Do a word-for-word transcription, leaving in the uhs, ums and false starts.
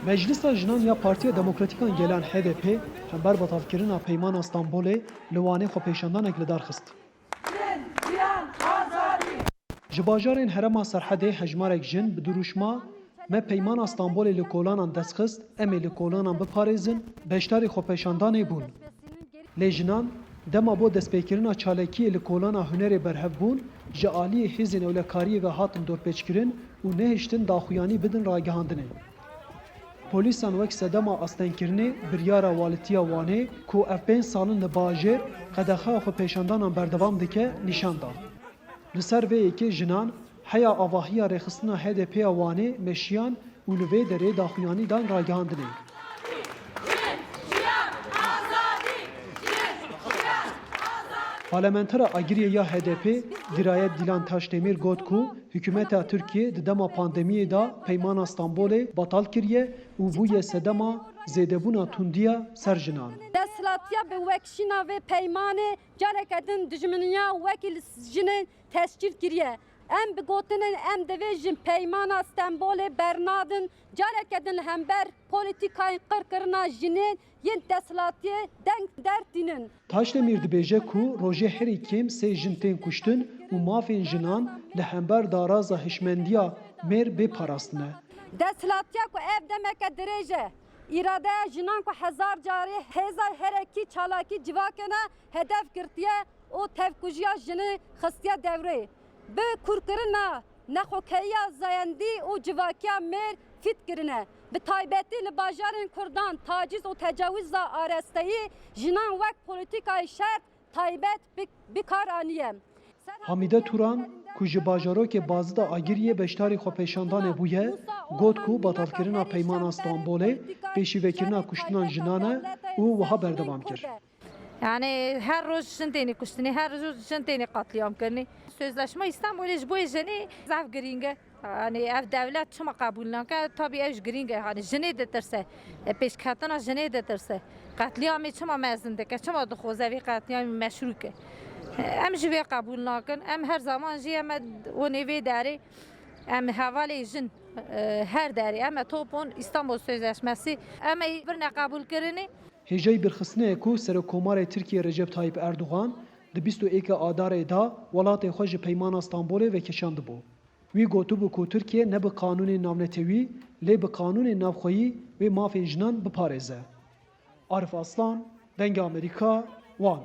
Meclisa Jinan ya Partiya Demokratîk a Gelan H D P hember betalkirina Peymana Stenbolê li Wanê xwepêşandanek li dar xist. Ji bajarên Herêma Serhedê hejmarek jin bi dirûşma "Me Peymana Stenbolê li kolanan dest xist, em ê li kolanan biparêzin" beşdarî xwepêşandanê bûn. Lê jinan dema bo destpêkirina çalakiyê li kolana hunerê berhev bûn, ji aliyê hêzên ewlekariyê ve hatin dorpêçkirin û nehiştin daxuyanî bidin ragihandinê. Polîsan wek sedema astengkirinê biryara Walîtiya Wanê, ku ev pênc sal in li bajêr qedexeya xwepêşandanan berdewam dike, nîşan da. Li ser vê yekê jinan heya avahiya rêxistina H D P ya Wanê meşiyan û li vê derê daxuyanî dan ragihandinê. Parlamentera Agiriyê ya H D P, Dirayet Dilan Taşdemir got ku hikûmeta Tirkiyê di dema pandemiyê de Peymana Stenbolê betal kiriye û bûye sedema zêdebûna tundiya ser jinan. Desthilatiya bi wekşîna vê peymanê careke din dijminiya wekî li jinên tescîl kiriye. Em bi gotinên "Em divê ji Peymana Stenbolê bernadin", careke din li hember polîtîkayên qirkirina jinên yên desthilatiyê deng dertînin. Taşdemîr dibêje ku rojê herî kêm sê jin tên kuştin û mafên jinan li hember daraza hişmendiya mêr bê parastine. Desthilatiya ku ev demeke dirêj e, îradeya jinan ku hezar carî hêza herekî çalakî civakê ne hedef girtiye û tevkujiya jinê xistiye dewrê. Bi kûrkirina nexwekeyiya zayendî û civakiya mêr fît kirine. Bi taybetî li bajarên Kurdan tacîz û tecawîza arasteyî jinan wek polîtîkayê şert taybet bi, bi kar aniye. Hamîde Turan, ku ji bajarokê Bazida Agiriyê beşdarî xwepêşandanê bûye, got ku betalkirina Peymana Stenbolê pêşîvekirina kuştinan jinan e û wiha berdewam kir. Yani her roj jin têne kuştinê, her roj jin têne qetlîam kirinê. Sözleşma Îstanbulê ji bo jinê zaf girîng e. Yani ev dewlet çima qebûl nake? Tabî ew ji girîng e. Hani jinê ditirse. E, pêşketina jinê ditirse. Qetlîamê çima mezin dike? Çima dixwaze vê qetlîamê meşrû ke? E, em ji vê qebûl nakin. Em her zaman jî em e û nê vê derê em hevalê jin, e, her derê em e top on Îstanbul Sözleşmesi. Em e birine qebûlkirinê. Hêjayî birxistinê ye ku Serokkomarê Tirkiyê Recep Tayyip Erdogan di bîst û êkê Adarê de welatê xwe ji Peymana Stenbolê vekişandibû. Wî gotibû ku Tirkiye ne bi qanûnên navnetewî, lê bi qanûnên navxweyî wê mafên jinan biparêze. Arif Aslan, Dengê Amerîka, Wan.